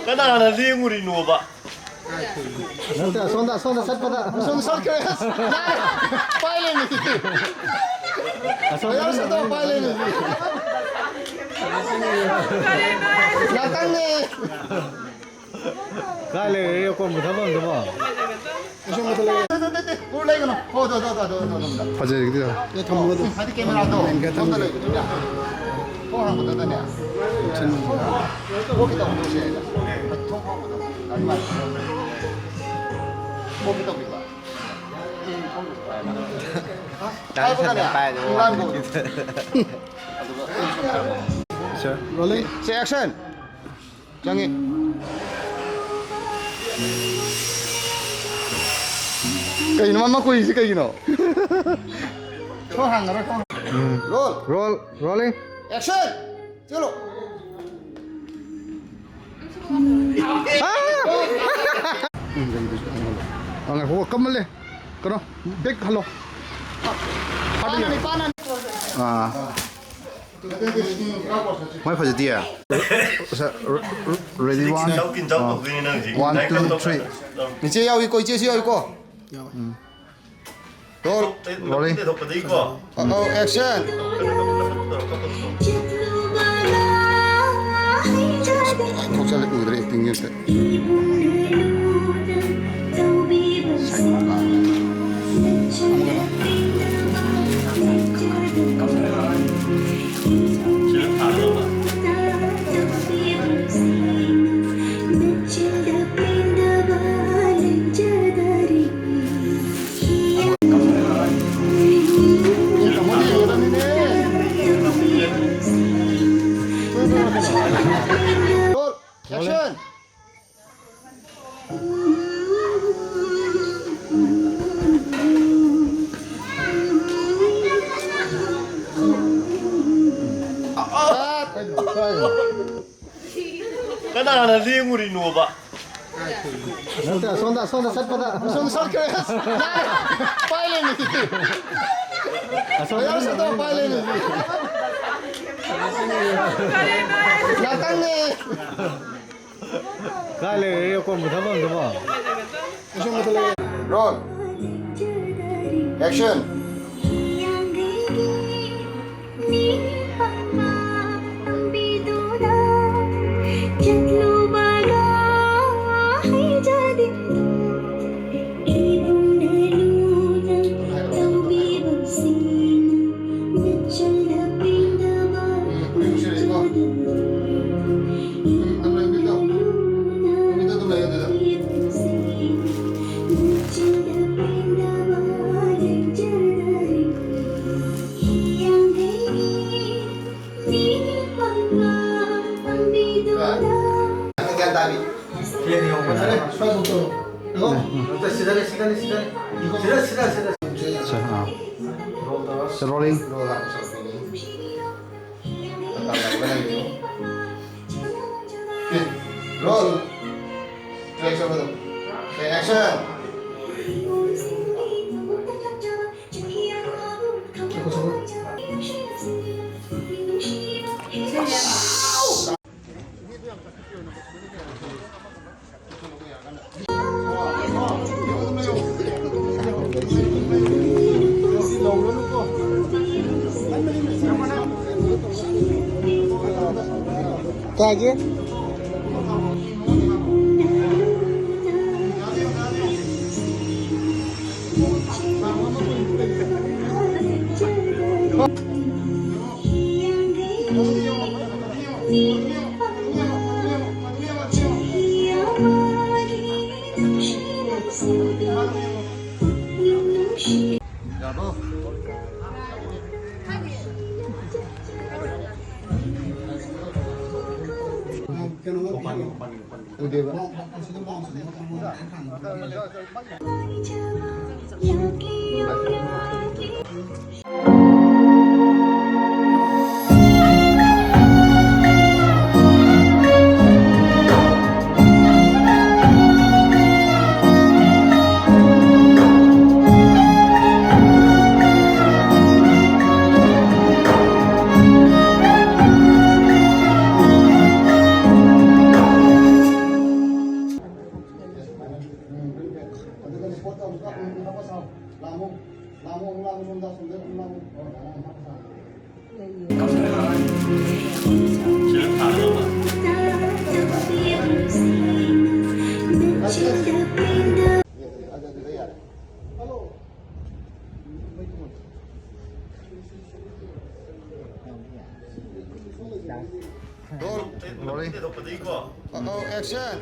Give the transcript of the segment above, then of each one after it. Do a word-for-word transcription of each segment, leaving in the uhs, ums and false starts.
ꯀꯅꯥꯅ ꯂꯦꯡꯉꯨꯔꯤꯅꯣꯕ? ꯅꯠꯇꯦ, ꯑꯁꯣꯝꯗ, ꯑꯁꯣꯝꯗ ꯆꯠꯄꯗ꯫ ꯑꯁꯣꯝꯗ ꯆꯠꯈ꯭ꯔꯦ꯫ ꯄꯥꯏ ꯂꯩꯔꯝꯃꯤ꯫ ꯑꯁꯣꯝꯗ ꯃꯌꯥꯝ ꯆꯠꯇꯧ ꯄꯥꯏ ꯂꯩꯔꯝꯃꯤ꯫ ꯉꯥꯛꯇꯪꯅꯦ꯫ ꯀꯥꯏ ꯂꯩꯔꯦ ꯑꯀꯣꯟꯕ ꯊꯝꯐꯝꯗꯨꯕꯣ? ꯀꯩꯁꯨ ꯑꯃꯠꯇ ꯂꯩ-, ꯅꯠꯇꯦ, ꯅꯠꯇꯦ, ꯅꯠꯇꯦ, ꯅꯠꯇꯦ꯫ ꯎꯔ ꯂꯩꯒꯅꯨ꯫ ꯍꯣ, ꯗꯣ, ꯗꯣ, ꯗꯣ, ꯗꯣ, ꯗꯣ, ꯗꯣ꯫ ꯐꯖꯩ, ꯑꯗꯨꯗꯤ꯫ ꯑꯦ, ꯊꯝꯃꯣ ꯑꯗꯨꯝ꯫ ꯍꯥꯏꯗꯤ ꯀꯦꯃꯦꯔꯥꯗꯣ ꯃꯦꯟꯒ ꯊꯝꯒꯦ꯫ ꯁꯣꯝꯗ ꯂꯩꯕꯗꯨꯅꯦ꯫ ꯊꯣꯡ ꯍꯥꯡꯕꯗꯨꯗꯅꯦ꯫ ꯊꯤꯟ-, ꯊꯣꯛꯀꯦ ꯇꯧꯕꯗꯣ ꯁꯤ ꯍꯥꯏꯗ꯫ ꯊꯣꯡ ꯍꯥꯡꯕꯗꯣ꯫ ꯑꯗꯨꯃꯥꯏꯅ꯫ ꯊꯣꯛꯀꯦ ꯇꯧꯕꯤꯕ꯫ ꯍꯥꯏꯕꯒꯅꯦ, ꯏꯪꯂꯥꯟꯗꯣ꯫ ꯑꯗꯨꯒ ꯁꯦ, ꯔꯣꯂꯤꯡ꯫ ꯁꯦ, ꯑꯦꯛꯁꯟ꯫ ꯆꯪꯉꯤ꯫ ꯀꯩꯅꯣ ꯃꯥ ꯃꯀꯨꯏꯁꯤ ꯀꯩꯒꯤꯅꯣ? ꯊꯣꯡ ꯍꯥꯡꯉꯔꯣꯏ, ꯊꯣꯡ ꯍꯥꯡꯉꯔꯣꯏ꯫ Um. Roll. Roll, rolling. Action! ꯆꯠꯂꯣ! ꯑꯥ! ꯎꯝ, ꯂꯩꯗꯨꯁꯨ ꯊꯝꯃꯣ꯫ ꯑ, ꯉꯥꯏꯈꯣ, ꯀꯝꯃꯜꯂꯦ꯫ ꯀꯩꯅꯣ, ꯕꯦꯛ ꯍꯜꯂꯣ꯫ ꯄꯥꯟꯅꯅꯤ, ꯄꯥꯟꯅꯅꯤ꯫ ꯑꯥ꯫ ꯃꯣꯏ ꯐꯖꯗꯤꯌꯦ꯫ ꯁꯥꯔ, ꯔꯦꯗꯤ, ꯋꯥꯟ꯫ ꯏꯟꯖꯥꯎ ꯀꯤꯟꯖꯥꯎ ꯑꯥ꯫ ꯇꯧꯗꯣꯏꯅꯦ ꯅꯪꯁꯦ꯫ One, two, three. ꯏꯆꯦ ꯌꯥꯎꯏꯀꯣ, ꯏꯆꯦꯁꯨ ꯌꯥꯎꯏꯀꯣ꯫ ꯎꯝ꯫ ꯔꯣꯜ꯫ ꯔꯣꯂꯤꯡ꯫ ꯑꯧ, ꯑꯦꯛꯁꯟ꯫ ꯊꯣꯛꯆꯜꯂꯦ, ꯎꯗ꯭ꯔꯦ ꯑꯦꯛꯇꯤꯡꯁꯦ ꯑꯝꯇ꯫ Roll, action. ꯀꯅꯥꯅ ꯂꯦꯡꯉꯨꯔꯤꯅꯣꯕ? ꯅꯠꯇꯦ, ꯑꯁꯣꯝꯗ, ꯑꯁꯣꯝꯗ ꯆꯠꯄꯗ꯫ ꯑꯁꯣꯝꯗ ꯆꯠꯈ꯭ꯔꯦ꯫ ꯄꯥꯏ ꯂꯩꯔꯝꯃꯤ꯫ ꯑꯁꯣꯝꯗ ꯃꯌꯥꯝ ꯆꯠꯇꯧ ꯄꯥꯏ ꯂꯩꯔꯝꯃꯤ꯫ ꯉꯥꯛꯇꯪꯅꯦ꯫ ꯀꯥꯏ ꯂꯩꯔꯦ ꯑꯀꯣꯟꯕ ꯊꯕꯛ ꯑꯝꯗꯨꯕꯣ? ꯑꯁꯣꯝꯗ ꯂꯩꯔꯦ꯫ Roll. Action. ꯒ꯭ꯌꯥꯟ ꯇꯥꯕꯤ꯫ ꯁ꯭ꯋꯥꯏꯐꯥꯎ ꯇꯧꯔꯣ꯫ ꯁꯤꯗꯅꯦ, ꯁꯤꯗꯅꯦ, ꯁꯤꯗꯅꯦ꯫ ꯁꯤꯗ, ꯁꯤꯗ, ꯁꯤꯗ꯫ ꯑꯠꯆꯥ, ꯑꯥ꯫ Roll ꯇꯧꯔꯣ꯫ ꯁꯤ rolling꯫ Roll ꯍꯥꯟꯅ ꯆꯠꯂꯛꯄꯤꯅꯤ꯫ ꯃꯇꯝ ꯂꯩꯕ ꯂꯩꯇꯦ꯫ ꯑꯦ, roll꯫ Track ꯆꯠꯄꯗꯣ꯫ Action꯫ ꯀꯩ ꯍꯥꯏꯒꯦ? Roll. Rolling. Uh-oh, action.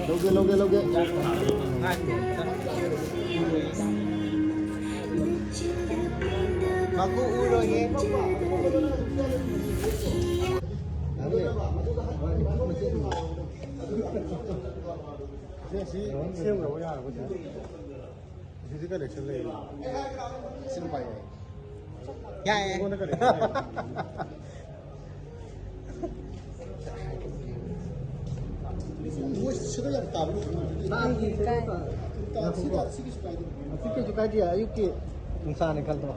ꯂꯧꯒꯦ, ꯂꯧꯒꯦ, ꯂꯧꯒꯦ꯫ ꯃꯀꯨ ꯎꯔꯣꯏꯌꯦ꯫ ꯁꯤ, ꯁꯤ ꯁꯦꯝꯈ꯭ꯔꯕ ꯌꯥꯔꯕ ꯁꯤꯗꯤ? ꯁꯤꯗꯤ ꯀꯂꯦꯛꯁꯟ ꯂꯩꯌꯦ꯫ ꯁꯤꯅ ꯄꯥꯏ ꯌꯥꯏ꯫ ꯌꯥꯏꯌꯦ꯫ ꯑꯩꯉꯣꯟꯗ ꯀꯂꯦꯛꯁꯟ ꯂꯩꯌꯦ꯫ ꯃꯣꯏ ꯁꯤꯗ ꯌꯥꯝ ꯇꯥꯕ ꯅꯣꯏ ꯁꯤꯗ ꯌꯥꯝ ꯇꯥꯕ ꯅꯣꯏ ꯁꯤꯗ ꯁꯤꯒꯤꯁꯨ ꯀꯥꯏꯗꯦ꯫ ꯉꯁꯤ ꯀꯩꯁꯨ ꯀꯥꯏꯗꯦ, ꯑꯌꯨꯛꯀꯤ ꯅꯨꯡꯁꯥꯅꯤ ꯈꯜꯂꯣ꯫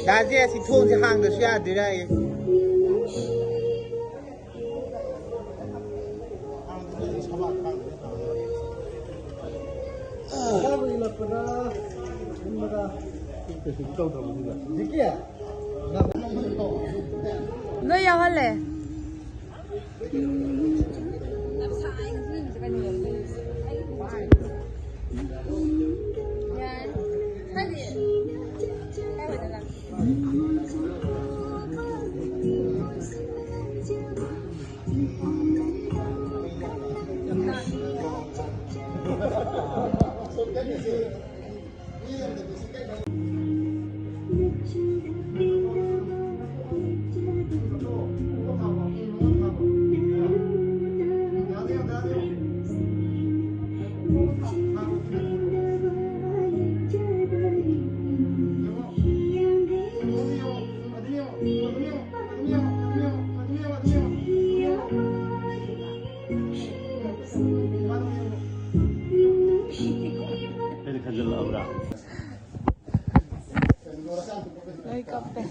ꯗꯥꯁꯦ ꯑꯁꯤ ꯊꯣꯡꯁꯦ ꯍꯥꯡꯗꯁꯨ ꯌꯥꯗꯣꯏꯔꯥ ꯑꯩ? ꯅꯣꯏ ꯌꯥꯎꯍꯜꯂꯦ꯫ ꯂꯣꯏ ꯀꯞꯄꯦ꯫